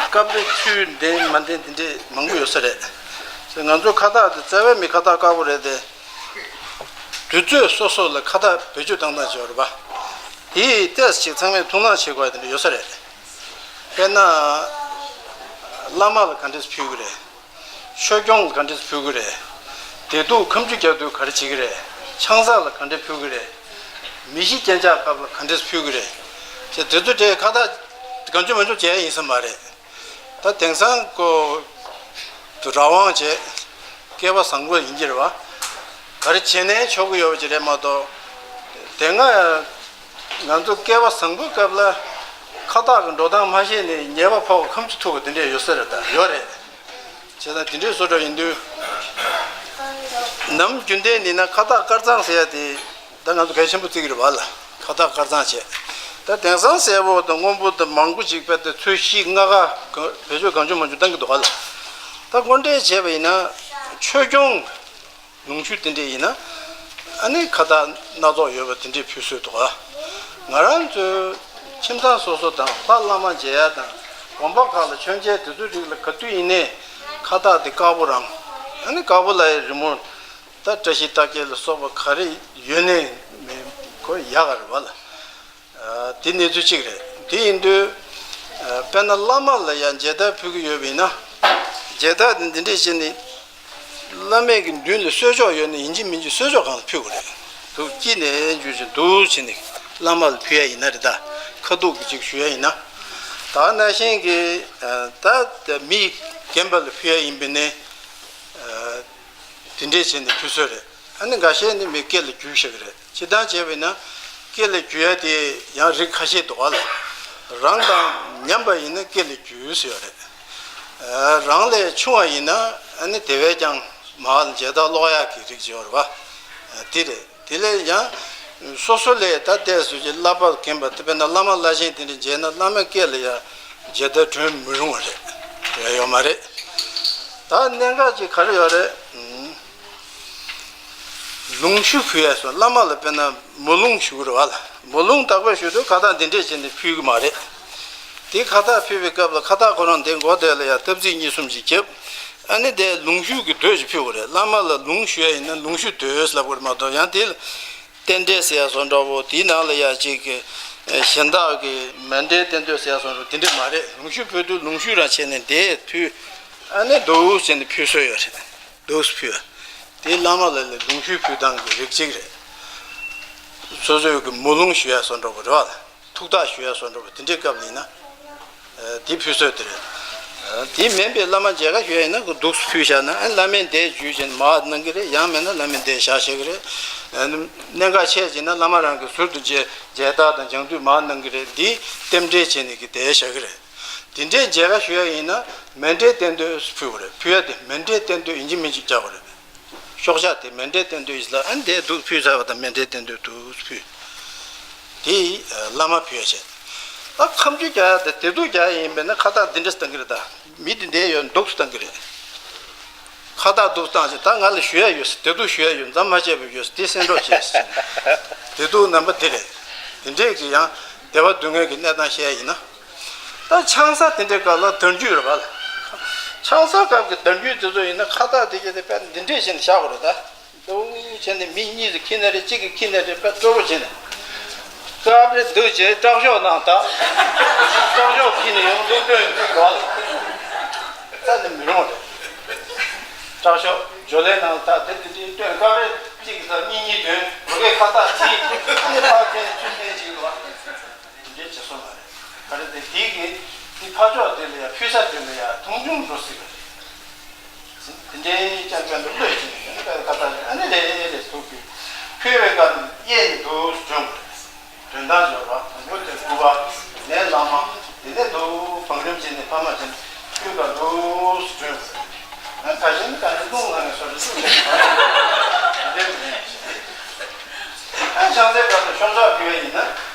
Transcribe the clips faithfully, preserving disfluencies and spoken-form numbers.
སྐབས་རེ་ཚུལ་ལྡན་མ་ལྡན་དེ་འདྲས་མང་པོ་ཡོད་ས་རེད། ང་ཚོ་ཁ་བཏགས་དེ་རྩ་བའི་མི་ཁ་བཏགས་དཀར་པོ་རེད་དེ། དུས་ཚོད་སོ་སོ་ལ་ཁ་བཏགས་བེད་སྤྱོད་བཏང་སྟངས་བྱེད་པ་རེད་པ། དེ་ཏོག་ཙམ་ཅིག་ཚང་མས་ཐུགས་སྣང་བྱེད་དགོས་ཡ་དེ་འདྲ་ཡོད་ས་རེད། དཔེར་ན། བླ་མ་ལ་ག་འདྲས་ཕུལ་གི་རེད། ཆོས་སྐྱོང་ལ་ག་འདྲས་ཕུལ་གི་རེད། བདེ་སྡུག་ཁ་མཆུ་རྒྱག་དུས་ག་རེ་བྱེད་ཀྱི་རེད། ཆང་ས་ལ་ག་འདྲས་ཕུལ་གི་རེད། མི་ཤི་རྐྱེན་ཆགས་སྐབས་ལ་ག་འདྲས་ཕུལ་གི་རེད། ཅེས་དེ་ཚོ་དེ་ཁ་བཏགས་གང་བྱུང་མང་བྱུང་བྱས་ཡིན་ས་མ་རེད། ད་དེང་སང་ཀོ་རང་དབང་བྱས། སྐལ་བ་བཟང་པོ་ཡིན་གྱི་རེད་བ། ག་རེ་བྱས་ནའི་ཆོག་གི་ཡོད་པ་ཅིག་རེད་མ་གཏོགས། དེ་སྔ་ང་ཚོ་སྐལ་བ་བཟང་པོའི་སྐབས་ལ་ཁ་བཏགས་ཀྱི་འགྲོ་སྟངས་མ་ཤེས་ནས་ཉེས་པ་ཕོག་ཁ་མཆུ་ཐུག་པ་དེ་འདྲས་ཡོད་ས་རེད། ད་ཡོད་རེད། བྱས་ཙང་དེ་འདྲས་བཟོ་འདྲ་ཡིན་དུས། ནམ་རྒྱུན་ལྡན་ཡིན་ན་ཁ་བཏགས་དཀར་གཙང་ཟེར་ཡ་དེ། ད་ང་ཚོ་གལ་ཆེན་པོ་བརྩི་གི་རེད་བ་ལ། ཁ་བཏགས་དཀར་གཙང་བྱས། ད་དེང་སང་གསལ་པོ་དང་སྔོན་པོ་དང་མང་པོ་ཅིག་དཔེ་དེ་ཚོས་གཞི་ལྔ་ཀ་ག་བེད་སྤྱོད་གང་བྱུང་མང་བྱུང་བཏང་གི་འདུག་ག་ལ། ད་དངོས་འབྲེལ་བྱས་པ་ཡིན་ན། ཆོས་སྐྱོང་། ལུང་ཤུ་དེ་འདྲས་ཡིན་ན། ཨ་ནི་ཁ་བཏགས་སྣ་ཚོགས་ཡོད་པ་དེ་འདྲས་ཕུལ་སྲོལ་འདུག་ག་ང་རང་ཚོའི་ཁྱིམ་ཚང་སོ་སོ་དང་ལྷ་བླ་མ་མཇལ་ཡ་དང་། དགོན་པ་ཁག་ལ་མཆོད་མཇལ་དེ་ཚོའི་རིགས་ལ་ག་དུས་ཡིན་ནའི་ཁ་བཏགས་དེ་དཀར་པོ་རང་། ཨ་ནི་དཀར་པོ་ལ་ཡ་རི་མོ། ད་བཀྲ་ཤིས་རྟགས་བརྒྱད་ལ་སོགས་པ་ག་རེ་ཡོད་ནའི་མི་ཁོ་ཡག་ག་རེད་བ་ལ། ཨ། དེ་གནས་ཚུལ་གཅིག་རེད། དེ་ཡིན་དུས། ཨ། དཔེར་ན་བླ་མ་ལ་ཡང་མཇལ་དར་ཕུལ་གྱི་ཡོད་པ་ཡིན་ན། མཇལ་དར་དེ་འདི་འདྲས་བྱས་ནས། བླ་མའི་གི་མདུན་ལ་གསོལ་ལྕོག་ཡོད་ན་ཡིན་གཅིག་མིན་གཅིག་གསོལ་ལྕོག་སྒང་ལ་ཕུལ་དགོས་རེད། འདུག་དཀྱིལ་ནས་འཇུས་བྱས་འདུག་བྱས་ནས་བླ་མ་ལ་ཕུལ་ཡ་ཡིན་ན་རེད། ད་ཁ་ཐུག་གི་ཅིག་ཞུ་ཡ་ཡིན་ན། ད་ན་གཞོན་གྱི། ཨ། ད་མི་རྒན་པ་ལ་ཕུལ་ཡ་ཡིན་པ་ནས། ཨ། དེ་འདྲས་བྱས་ནས་ཕུལ་སྲོལ་རེད། ཨ་ནི་འགའ་ཤས་ནི་མི་སྐེ་ལ་བརྒྱུས་བཞག་གི་རེད། སྤྱིར་བཏང་བྱས་པ་ཡིན་ན། སྐེ་ལ་བརྒྱུས་ཡ་དེ་ཡང་རིགས་ཁ་ཤས་འདུག་ག་ལ། རང་དང་མཉམ་པ་ཡིན་ན་སྐེ་ལ་བརྒྱུས་ཟེར་བ་རེད། ཨ། རང་ལས་ཆུང་བ་ཡིན་ན། ཨ་ནི་དེ་བས་ཀྱང་མར་མཇལ་དར་སློག་ཡག་གི་རིགས་ཅིག་ཡོད་རེད་བ། ཨ། དེ་རེད། དེ་ལས་ཡང་། སོ་སོ་ལས་ད་ལྟས་སུ་ཅིག་བསླབ་པ་རྒན་པ་དེ། དཔེར་ན་བླ་མ་བླ་ཆེན་དེ་འདྲ་མཇལ་ན་བླ་མའི་སྐེ་ལ་ཡ་མཇལ་དར་སྒྲོན་མི་རུང་བ་རེད། ཡོད་མ་རེད། ད་གནད་འགག་ཅིག་ག་རེ་ཡོད་རེད། ལུང་ཞུ་ཕུལ་ཡ་སོགས། བླ་མ་ལ་དཔེར་ན་མོ་ལུང་ཞུ་གི་རེད་བ་ལ། མོ་ལུང་བདག་པོས་ཞུ་དུས་ཁ་བཏགས་འདི་འདྲས་བྱས་ནས་ཕུལ་གི་མ་རེད། དེ་ཁ་བཏགས་ཕུལ་བའི་སྐབས་ལ་ཁ་བཏགས་ཁོ་རང་དེ་མགོ་དེ་ལ་ཡ་སྟབས་ཚིགས་གཉིས་གསུམ་ཞིག་བརྒྱབ། ཨ་ནི་དེ་ལུང་ཞུ་གི་མདོས་ཞིག་ཕུལ་དགོས་རེད། བླ་མ་ལ་ལུང་ཞུ་ཡ་ཡིན་ན་ལུང་ཞུ་མདོས་ལབ་དགོས་རེད་མ་གཏོགས། ཡང་དེ་ལ་རྟེན་འབྲེལ་ཟེར་ཡ་བཟོ་འདྲ་བོ། དེའི་ནང་ལ་ཡ་གཅིག་གི་གཞན་དག་གི་མཎྜལ་རྟེན་མདོས་ཟེར་ཡ་བཟོ་འདྲ་བོ་དེ་འདྲས་མ་རེད། ལུང་ཞུ་ཕུལ་དུས་ལུང་ཞུ་རང་བྱས་ནས་དེ་ཕུལ། ཨ་ནི་འདུག་ཟེར་ནས་ཕུལ་སྲོལ་ཡོད་རེད། འདུག་སེ་ཕུལ། དེ་བླ་མ་ལ་ལས་ལུང་ཞུ་ཕུལ་སྟངས་ཀྱི་རིགས་གཅིག་རེད། སོ་སོའི་གི་མོ་ལུང་ཞུ་ཡ་བཟོ་འདྲ་བོ་རེད་བ། ཐུགས་ཐག་ཞུ་ཡ་བཟོ་འདྲ་བོ་དེ་འདྲའི་སྐབས་ལ་ཡིན་ན། ཨ། དེ་ཕུལ་སྲོལ་དེ་རེད། ཨ། དེ་མིན་པའི་བླ་མ་མཇལ་ཁ་ཞུ་ཡ་ཡིན་ན་ཁོ་འདུག་སེ་ཕུལ་བཞག་ན། ཨ། བླ་མའི་མདོས་བརྒྱུད་བྱས་ནས་མར་གནང་གི་རེད། ཡང་མིན་ན་བླ་མའི་མདོས་བཞག་བཞག་གི་རེད། ཨ། གནད་འགག་ཆེ་བྱས་ན་བླ་མ་རང་གི་ཟུར་དུ་མཇལ་མཇལ་དར་དང་སྦྱང་དུས་མར་གནང་གི་རེད། འདི་རྟེན་འབྲེལ་བྱས་ནས་གི་མདོས་བཞག་གི་རེད། དེ་འདྲའི་མཇལ་ཁ་ཞུ་ཡ་ཡིན་ན་མཎྜལ་རྟེན་མདོས་ཕུལ་དགོས་རེད། ཕུལ་ཡ་དེ་མཎྜལ་རྟེན་མདོས་ཡིན་གཅིག་མིན་གཅིག་རྒྱག་དགོས་རེད། ཤོག་བྱ་དེ་མཎྜལ་རྟེན་མདོས་ཡིན་ལ། ཨ། འདི་འདུག་ཕུལ་ཚར་བ་དང་མཎྜལ་རྟེན་མདོས་འདུག་ཕུལ། དེ་བླ་མ་ཕུལ་ཡ་བྱས། ད་ཁ་མཆུ་རྒྱག་ཡ་དེ་བདེ་སྡུག་རྒྱག་ཡ་ཡིན་པས་ན་ཁ་བཏགས་འདི་འདྲས་བཏང་གི་རེད། ད་མི་དེ་འདྲས་ཡོད་འདུག་སེ་བཏང་གི་རེད། ཁ་བཏགས་འདུག་སེ་བཏང་བྱས། ད་ང་ལ་ཞུ་ཡ་ཡོད་ཟེར། བདེ་སྡུག་ཞུ་ཡ་ཡོད། མཚམས་མ་བཅད་པ་ཡོད་ཟེར། དེ་གསན་རོགས་བྱས་ཟེར། བདེ་སྡུག་རྣམ་པ་དེ་རེད། དེ་འདྲས་ཀྱི་ཡང་བདེ་བ་སྡུག་བསྔལ་གྱི་གནས་སྟངས་བཤད་ཡ་ཡིན་ན། ད་ཆང་ས་དེ་འདྲའི་སྐབས་ལ་དར་རྒྱུ་རེད་བ་ལ། ཆང་ས་སྐབས་ཀྱི་དར་རྒྱུ་དེ་ཚོ་ཡིན་ན་ཁ་བཏགས་དེ་གྱད་དེ་དཔེ་འདི་འདྲས་བྱས་ནས་བཞག་དགོས་རེད། ད་འདུག་བྱས་ནས་མི་གཉིས་སུ་འཁྱེར་ན་རེད། གཅིག་གིས་འཁྱེར་ན་རེད། དཔེ་སྤྲོ་པོ་བྱས་ནས། སྐབས་རེ་འདུག་བྱས་དྲག་ཤོག་གནང་། ད་དྲག་ཤོག་འཁྱེར་ནས་ཡོང་འདུག་སྟོན་འདུག་བ་ལ། རྩ་ནས་མི་རུང་བ་རེད། དྲག་ཤོག་ཇོ་ལའི་ནང་ད་དེ་དེ་འདྲའི་སྟོན། སྐབས་རེ་གཅིག་གིས་ད་གཉིས་གཉིས་འདོན། རོ་གས་ཁ་བཏགས་བྲིས། ཨ་ནི་ཕར་འཁྱེར་ནས་ཆུ་འཐེན་བྱེད་དགོས་པ། དེ་འདྲའི་བྱེད་སྲོལ་མ་རེད། ག་རེ་དེ་དེའི་གི་དེ་ཕ་ཕྱོགས་དེ་ལ་ཡང་ཕུལ་ས་དེ་ལ་ཡང་མཐོང་ཆུང་འགྲོ་སྲིད་པ་རེད། དེ་འདྲའི་རྐྱང་རྐྱང་དུ་བློས་བྱས་ནས་ཡང་ན་དཔེ་ཁ་བཏགས་ཨ་ནི་རེ་རེ་ཟུག་གི་ཕུལ་བའི་སྐབས་ནས་གཡས་ནས་འདུག་སེ་བྱུང་བ་རེད། དོན་དག་འབྱོར་བ་དང་པོ་དེ་སྐུ་པ། ནས་བླ་མ། དེ་ནས་འདུག་བང་རིམ་བྱས་ནས་ཕ་མ་བྱས་ནས་ཕུལ་བ་འདུག་སེ་བྱུང་བ་རེད། ཨ། ད་གཞན་ག་རེ་རླུང་ལངས་ནས་སོ་རེ་སུ་རེད། དེ་འདྲའི་མི་ཡིན། ཨ། ཕྱག་འཚལ་སྐབས་སུ་ཤོག་བྱ་ཕུལ་བ་ཡིན་ན།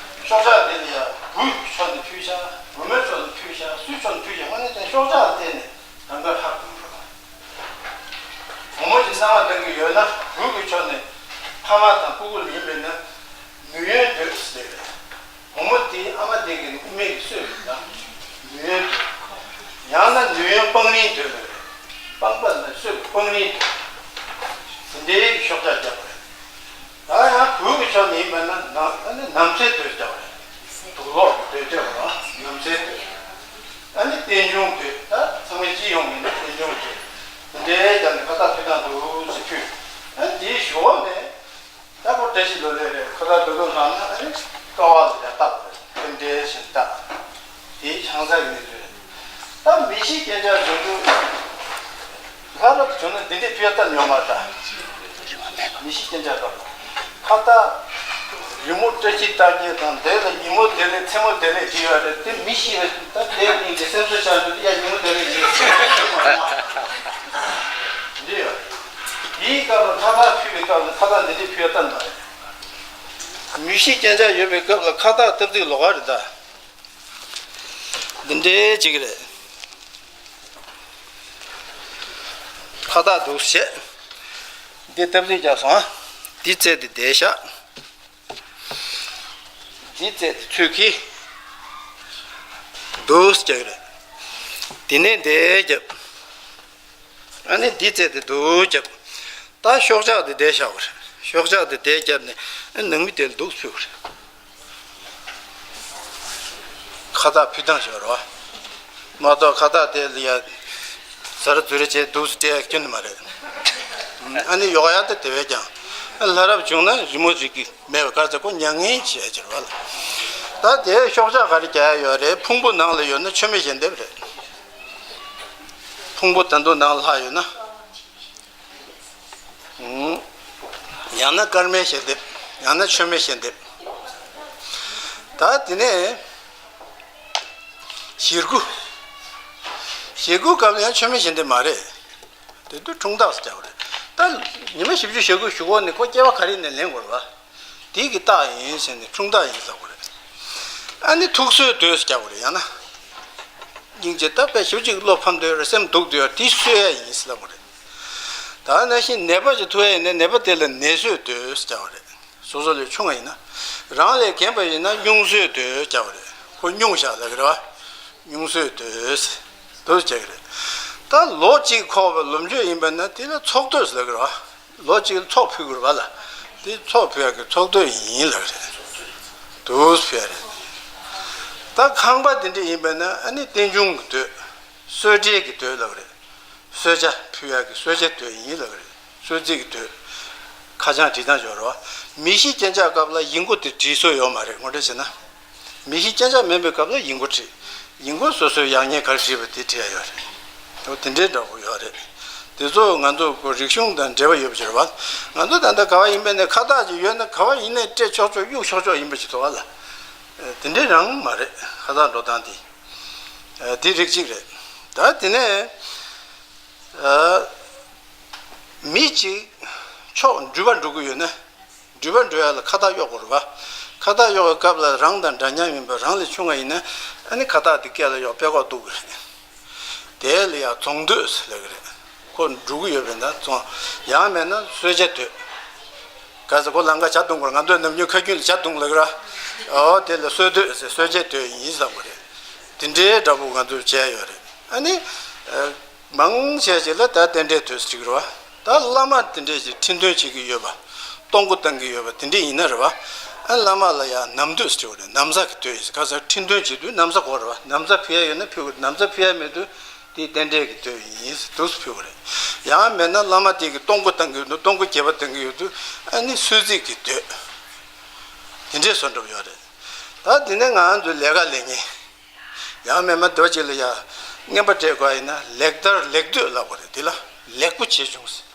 ཤོག་བྱ་དེ་ལ་ཡང་བུ་ཕྱོགས་ནས་ཕུལ་བྱ། བུ་མོའི་ཕྱོགས་ནས་ཕུལ་བྱ། སུའི་ཕྱོགས་ནས་ཕུལ་བྱ། དངོས་གནས་ཀྱང་ཤོག་བྱ་ལ་བལྟས་ནས་གང་དགར་ཧ་གོ་དགོས། བུ་མོ་ཞིག་གསང་བ་བཏང་གི་ཡོད་ན་བུ་གི་ཕྱོགས་ནས་ཕ་མ་དང་སྤུ་གུ་ལ་ཡིན་པས་ན་མི་ཡོན་འདོད་ཟེར། བུ་མོ་དེའི་ཨ་མ་དེ་གིས་ནི་དབུ་མེད་ཀྱི་གསོས་པས་ན་མི་ཡོན་འདོད། ཡང་ན་ནུས་ཡོན་སྤང་རིང་དོད་ལ་རེད། སྤངས་པ་ནི་སོས་སྤང་རིང་དོད། དེ་འདྲའི་ཤོག་ཆག་རྒྱག་པ་རེད། ད་ཡང་བོད་ཀྱི་ཕྱོགས་ནས་ཡིན་པ་ན་ནམ་ཨ་ནི་ནམ་ཟླའི་དོད་རྒྱག་པ་རེད། དུག་ལོག་གི་དོད་རྒྱག་པ་ནམ་ཟླའི་དོད། ཨ་ནི་རྟེན་འབྱུང་དོད། ད་ཚང་མས་སྤྱི་ཡོངས་ཡིན་ན་རྟེན་འབྱུང་དོད། དེ་འདྲའི་རྒྱག་ནས་ཁ་བཏགས་ཕུལ་སྟངས་འདུག་ཟེར་ཕུལ། ཨ་ནི་དེའི་གཞུག་ནས། ད་ཁོ་བཀྲ་ཤིས་ལོ་ལེགས་རེད། ཁོ་ད་དོ་དོ་ལྷག་ན་ཨ་ནི་ཀ་བ་ལ་ཡར་བཏགས་པ་རེད། དེ་འདྲའི་ཞིག་བཏགས། དེའི་ཆང་ས་ཡོད་རེད། ད་མི་ཤི་རྐྱེན་ཆག་བྱུང་དུས་ལྷ་རབ་བྱུང་ན་འདི་འདྲའི་ཕུལ་བཏང་ཡོད་མ་རེད། མི་ཤི་རྐྱེན་ཆག་སྐབས་ཁ་བཏགས་རི་མོ་བཀྲ་ཤིས་རྟགས་བརྒྱད་དང་དེ་ལ་ཉིན་མོ་བདེ་ལེགས་མཚན་མོ་བདེ་ལེགས་བྲིས་ཡོད་རེད། དེ་མི་ཤི་བས་ད་དེའི་སྟེང་གི་སེམས་གསོ་ཆགས་འདུག་ཡ་ཉིན་མོ་བདེ་ལེགས་བྲིས་འདི་ཡོད། དེའི་སྐབས་ལ་ཁ་བཏགས་ཕུལ་བའི་སྐབས་ལ་ཁ་བཏགས་འདི་འདྲའི་ཕུལ་བཏང་མ་རེད། མི་ཤི་རྐྱེན་ཆག་ཡོད་པའི་སྐབས་ལ་ཁ་བཏགས་བཏབ་ཚིག་ལོགས་ཀ་རེད་ད། འདི་འདྲའི་ཅིག་རེད། ཁ་བཏགས་འདུག་བྱས། འདི་བཏབ་ཚིག་རྒྱག་སོང་ཨ། འདི་བཙལ་ཏེ་བསྡད་ཤག་འདི་བཙལ་ཏེ་ཚུར་ཁྱེར། འདུག་ཅིག་རེད། དེ་ནས་འདི་རྒྱབ། ཨ་ནི་འདི་བཙལ་ཏེ་འདུག་རྒྱབ། ད་ཤོག་ཆག་དེ་བསྡད་བཞག་པ་རེད། ཤོག་ཆག་དེ་བསྡད་བརྒྱབ་ནས་ཨ་ནང་མི་དེར་འདུག་ཕུལ་བ་རེད། ཁ་བཏགས་ཕུལ་སྟངས་ཤོར་བ། མ་གཏོགས་ཁ་བཏགས་དེ་ལ་ཡ་ཟ་ར་འཛུལ་ར་བྱས་འདུག་སེ་སྤྲད་ཡ་སྐྱོན་དུ་མ་རེད། ཨ་ནི་ཡོག་ཡ་དེ་དེ་བས་ཀྱང་ཨ་ལྷ་རབ་བྱུང་ན་རི་མོ་རིག་གི་མེད་པ་ག་ཚ་ཁོ་མྱ་ངན་བྱས་ཀྱི་རེད་བ་ལ། ད་དེ་ཤོག་ཆག་ག་རེ་རྒྱག་ཡ་ཡོད་རེད། ཕུང་པོ་ནང་ལ་ཡོད་ན་མཆོད་མེ་ཞལ་འདེབས་རེད། ཕུང་པོ་ད་དུང་ནང་ལྷག་ཡོད་ན། ཡང་ན་དཀར་མེ་ཞལ་འདེབས། ཡང་ན་མཆོད་མེ་ཞལ་འདེབས། ད་དེ་ནས་ཞེ་དགུ། ཞེ་དགུ་སྐབས་ལ་ཡང་མཆོད་མེ་ཞལ་འདེབས་མ་རེད། དེ་དུས་འཁྲུངས་རྟགས་སུ་བྱ་བ་རེད། ད་ཉི་མ་བཞི་བཅུ་ཞེ་དགུ་བཞུགས་གོ་ནས་ཁོ་སྐྱེ་བ་ག་རེ་ནས་ལེན་དགོས་རེད་བ། དེ་གི་རྟགས་ཡིན་ཟེར་ནས་འཁྲུངས་རྟགས་ཡིན་ཟེར་དགོས་རེད། ཨ་ནི་ཐུགས་གསོས་དོད་ཟེར་བྱ་བ་རེད། ཡང་ན། སྙིང་རྗེ་ད་དཔེ་ཞེ་པོ་ཅིག་བློ་ཕམ་དུས་རེད། སེམས་སྡུག་དུས་རེད། དེ་གསོ་ཡ་ཡིན་ཟེར་ལབ་པ་རེད། ད་ནང་བཞིན་ནད་པ་ཅིག་ཐུག་ཡ་ཡིན་ན་ནད་པ་དེ་ལ་ནད་གསོས་དོད་ཟེར་བྱ་བ་རེད། སོ་སོ་ལས་ཆུང་བ་ཡིན་ན། རང་ལས་རྒན་པ་ཡིན་ན་སྙུང་གསོས་དོད་ཟེར་བྱ་བ་རེད། ཁོ་སྙུང་བཞག་ལབ་ཀྱི་རེད་བ། སྙུང་གསོས་དོད་ཟེར། དོད་ཟེར་བྱ་གི་རེད། ད་ལོ་གཅིག་འཁོར་བའི་ལོ་མཆོད་ཡིན་པ་ན་དེ་ལ་ཚོགས་དོད་ཟེར་ལབ་ཀྱི་རེད་བ། ལོ་གཅིག་ལ་ཚོགས་ཕུལ་དགོས་རེད་བ་ལ། དེ་ཚོགས་ཕུལ་ཡག་གི་ཚོགས་དོད་ཡིན་ལབ་རེད། དུས་ཕུལ་ཡ་རེད། ད་ཁང་པ་དེ་འདྲ་ཡིན་པ་ན་ཨ་ནི་རྟེན་འབྱུང་གི་དོད། གསོལ་འདྲེན་གྱི་དོད་ལབ་རེད། གསོལ་ཇ་ཕུལ་ཡག་གི་གསོལ་ཇ་དོད་ཡིན་ལབ་རེད། གསོལ་ཚིགས་ཀྱི་དོད། ཁ་བྱང་བྲིས་སྟངས་ཡོད་རེད་བ། མི་ཤི་རྐྱེན་ཆག་སྐབས་ལ་ཡིག་མགོ་དེ་བྲིས་སྲོལ་ཡོད་མ་རེད། ངོ་སྤྲོད་བྱས་ན། མི་ཤི་རྐྱེན་ཆག་མེད་པའི་སྐབས་ལ་ཡིག་མགོ་བྲིས། ཡིག་མགོ་སོ་སོའི་ཡག་ཉེས་ག་རེ་བྲིས་པ་དེ་བྲིས་ཡ་ཡོད་རེད། འོ་དེ་འདྲའི་འདྲ་པོ་ཡོད་རེད། དེ་ཚོ་ང་ཚོ་གི་རིག་གཞུང་དང་འབྲེལ་བ་ཡོད་པ་ཞིག་རེད་བ། ང་ཚོ་ད་ལྟ་ག་བ་ཡིན་པའི་ནས་ཁ་བཏགས་ཅིག་ཡོད་ན་ག་བ་ཡིན་ནའི་སྤྲད་ཆོག་ཆོག་གཡུག་ཆོག་ཆོག་ཡིན་པ་ཞིག་འདུག་བ་ལ། དེ་འདྲའི་རང་མ་རེད། ཁ་བཏགས་འགྲོ་སྟངས་དེ། དེ་རིགས་གཅིག་རེད། ད་དེ་ནས། མི་གཅིག་ཕྱོགས་འགྲུལ་པ་འགྲོ་གི་ཡོད་ན། འགྲུལ་པ་འགྲོ་ཡ་ལ་ཁ་བཏགས་གཡོག་དགོས་རེད་བ། ཁ་བཏགས་གཡོག་པའི་སྐབས་ལ་རང་དང་འདྲ་མཉམ་ཡིན་པ་རང་ལས་ཆུང་བ་ཡིན་ན་ཨ་ནི་ཁ་བཏགས་དེ་སྐེ་ལ་གཡོག་པད་ཀོག་གཏུག་གི་རེད། དེ་ལ་ཡ་རྫོང་དོད་ཟེར་ལབ་གི་རེད། ཁོ་འགྲོ་གི་ཡོད་པས་ན་རྫོང་། ཡང་མེད་ན་གསོལ་ཇ་དོད། ག་ཚོད་ཁོ་ལམ་ཁ་ཇ་བཏུང་དགོས་རེད། ང་ཚོས་ནམ་རྒྱུན་ཁ་རྒྱུན་ལ་ཇ་བཏུང་ལབ་གི་རེད། ཨོ་དེ་ལ་གསོལ་དོད་ཟེར། གསོལ་ཇ་དོད་ཡིན་བསམ་གི་རེད། དེ་འདྲའི་འདྲ་པོ་ང་ཚོས་བྱས་ཡོད་རེད། ཨ་ནི། མང་ཆེ་ཞིག་ལ་ད་རྟེན་འབྲེལ་དུས་སུ་འགྲིག་རོ། ད་བླ་མ་དེ་འདྲས་ཞིག་ཁྲི་འདོན་བྱེད་ཀྱི་ཡོད་པ། གཏོང་སྒོ་བཏང་གི་ཡོད་པ་དེ་འདྲས་ཡིན་ན་རེད་བ། ཨ་བླ་མ་ལ་ཡང་ན་བཟའ་དུས་སུ་འགྲིག་རེད། ན་བཟའ་གི་དུས་ཡིན་ས་ག་ས་ཁྲི་འདོན་བྱེད་དུས་ན་བཟའ་དགོས་རེད་བ། ན་བཟའ་ཕུལ་ཡ་ཡོད་ན་ཕུལ་དགོས། ན་བཟའ་ཕུལ་ཡ་མེད་དུས་དེ་རྟེན་འབྲེལ་གྱི་དུས་ཡིན་ས་དུས་སུ་ཕུལ་དགོས་རེད། ཡང་མེད་ན་བླ་མ་དེ་གི་གཏོང་སྒོ་བཏང་གི་ཡོད་དུས། གཏོང་སྒོ་རྒྱས་པ་བཏང་གི་ཡོད་དུས་ཨ་ནི་གསོལ་ཚིགས་ཀྱི་དུས། དེ་འདྲས་བཟོ་འགྲོ་ཡོད་རེད། ད་དེ་ནས་ང་ཚོའི་ལས་ཀ་ལས་ཉེན། ཡང་མེད་མ་འདོད་ཅིག་ལ་ཡ་རྔན་པ་སྤྲད་དགོས་ཡིན་ན་ལེགས་དར་ལེགས་དོད་ལབ་དགོས་རེད། དེ་ལ་ལེགས་པོ་བྱས་བྱུང་ཟེར།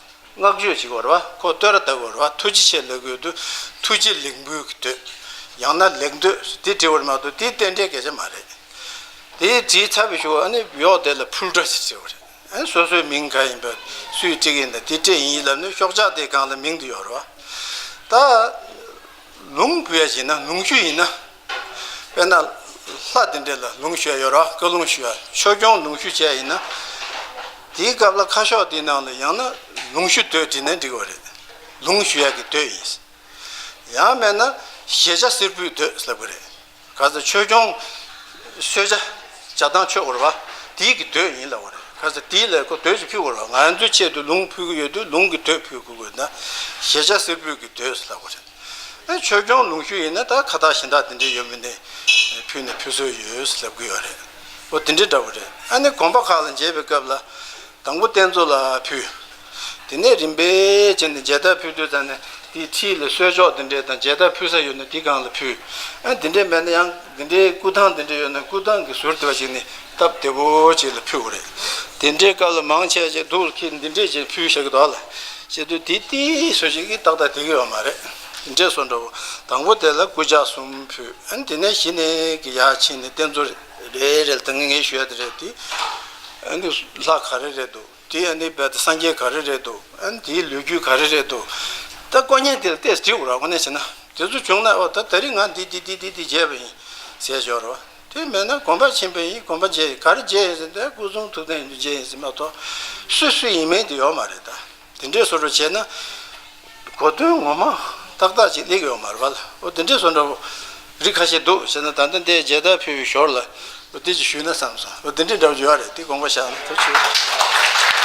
བསྔགས་བརྗོད་བྱེད་དགོས་རེད་བ། ཁོ་བསྟོད་ར་བཏབ་དགོས་རེད་བ། ཐུགས་རྗེ་ཆེ་ལབ་དགོས་དུས་ཐུགས་རྗེ་ལེགས་འབུལ་གྱི་དོད། ཡང་ན་ལེགས་འདོད་དེ་འབྲི་བར་མ་གཏོགས་དེ་རྟེན་འབྲེལ་སྐད་ཆ་མ་རེད། དེ་བྲིས་ཚར་བའི་གཞུག་ཨ་ནི་ཡོག་དེ་ལ་ཕུལ་སྒྲ་ཞིག་བྲིས་པ་རེད། ཨ་ནི་སོ་སོའི་མིང་ག་ཡིན་པ་སུས་བྲིས་ཀྱི་ཡིན་ན་དེ་བྲིས་ཡིན་ལབ་ནས་ཤོག་ཆག་དེའི་སྒང་ལ་མིང་དེ་ཡོད་རེད་བ། ད། ལུང་ཕུལ་ཡ་བྱས་ན་ལུང་ཞུ་ཡིན་ན། དཔེར་ན། ལྷ་དེ་འདྲས་ལ་ལུང་ཞུ་ཡ་ཡོད་ར། བཀའ་ལུང་ཞུ་ཡ། ཆོས་སྐྱོང་ལུང་ཞུ་བྱས་ཡིན་ན། དེའི་སྐབས་ལ་ཁ་ཤོག་དེའི་ནང་ལ་ཡང་ན་ལུང་ཞུ་དོད་བྲིས་ན་འགྲིག་གི་རེད། ལུང་ཞུ་ཡ་གི་དོད་ཡིན། ཡང་མེད་ན་ཞལ་ཇ་གསེར་ཕུད་དོད་ལབ་གི་རེད། ག་ཚོད་ཆོས་སྐྱོང་གསོལ་ཇ་ཇ་དང་མཆོད་དགོས་རེད་བ། དེའི་གི་མདོས་ཡིན་ལབ་པ་རེད། ཁ་ས་དེའི་ལས་ཁོ་མདོས་ཅིག་ཕུལ་དགོས་རེད། ང་ཚོའི་ཆེད་དུ་ལུང་ཕུལ་གི་ཡོད་དུས་ལུང་གི་མདོས་ཕུལ་དགོས་དགོས་ན་ཞེས་བྱ་སེར་པོའི་གི་མདོས་ལབ་པ་རེད། ཨ་ཆོས་སྐྱོང་ལུང་ཤུལ་ཡིན་ན་ད་ཁ་བཏགས་གཞན་དག་དེ་འདྲའི་ཡོད་མི་ནི་ཕུལ་ནས་ཕུལ་སྲོལ་ཡོད་ལབ་གི་ཡོད་རེད། འོ་དེ་འདྲའི་འདྲ་བོ་རེད། ཨ་ནི་དགོན་པ་ཁག་ལ་མཇལ་བའི་སྐབས་ལ། དང་པོ་རྟེན་གཙོ་ལ་ཕུལ། དེ་ནས་རིམ་པས་བྱས་ནས་མཇལ་དར་ཕུལ་དུས་ཙམ་ནས་དེའི་འཁྲིས་ལ་གསོལ་ལྕོག་དེ་འདྲས་དང་མཇལ་དར་ཕུལ་ས་ཡོད་ན་དེའི་སྒང་ལ་ཕུལ། ཨ་དེ་འདྲས་མེད་ན་ཡང་དེ་འདྲའི་སྐུ་ཐང་དེ་འདྲས་ཡོད་ན་སྐུ་ཐང་གི་ཟུར་དེ་བ་ཞིག་ནས་སྟབས་བདེ་པོ་ཅིག་ལ་ཕུལ་བ་རེད། དེ་འདྲའི་སྐབས་ལ་མང་ཆེ་ཞིག་འདུག་ཁྱེད་འདི་འདྲས་ཅིག་ཕུལ་བཞག་གི་འདུག་ལ། བྱེད་དུས་དེ་དེའི་སུ་ཞིག་གིས་ཏག་ཏག་དེ་གི་ཡོད་མ་རེད། དེ་འདྲས་སོ་འདྲ་བོ། དང་པོ་དེ་ལ་སྐུ་ཕྱག་གསུམ་ཕུལ། ཨ་ནི་དེ་ནས་གཞི་ནས་གི་ཡར་ཕྱིན་ནས་རྟེན་གཙོ་རེ་རེ་ལ་ད་ངས་ངས་ཞུ་ཡ་དེ་རེད་དེ། ཨ་ནི་ལྷ་ག་རེ་རེད་འདུག་དེ་ཨ་ནི་རྦད་དེ་སངས་རྒྱས་ག་རེ་རེད་འདུག་ཨ་ནི་དེའི་ལོ་རྒྱུས་ག་རེ་རེད་འདུག་ད་དཀོན་གཉེར་དེ་ལ་ཏོག་ཙམ་དྲི་དགོས་ར། དངོས་གནས་བྱས་ན་དེ་ཚོ་བྱུང་ན་ཨོ་ད་ད་རིང་ང་འདི་འདི་འདི་འདི་འདི་བྱས་པ་ཡིན་ཟེར་ཞོར་རོ། དེ་མེད་ན་དགོན་པ་ཕྱིན་པ་ཡིན། དགོན་པ་མཇལ་ཡིན། ག་རེ་མཇལ་ཡིན་ཟེར་ན་སྐུ་གསུང་ཐུགས་རྟེན་ཡིན་དུས་མཇལ་ཡིན་ཟེར་མ་གཏོགས་སུ་སུ་ཡིན་མིན་དེ་ཡོད་མ་རེད་ད། དེ་འདྲའི་བཟོ་འདྲ་བྱས་ན་གོ་དོན་ངོ་མ་ཏག་ཏག་ཅིག་སླེབས་ཡོད་མ་རེད་པ་ལ། འོ་དེ་འདྲའི་བཟོ་འདྲ་བོ་རིགས་ཁ་ཤས་འདུག་བྱས་ན་ད་ལྟ་འདི་མཇལ་དར་ཕུལ་བའི་ཞོར་ལ་འོ་དེ་ཅིག་ཞུས་ན་བསམ་སོང་། འོ་དེ་འདྲའི་འདྲ་བོ་ཡོད་རེད། དེ་དགོངས་པ་བཞག་ན་ཐུགས་རྗེ་ཆེ།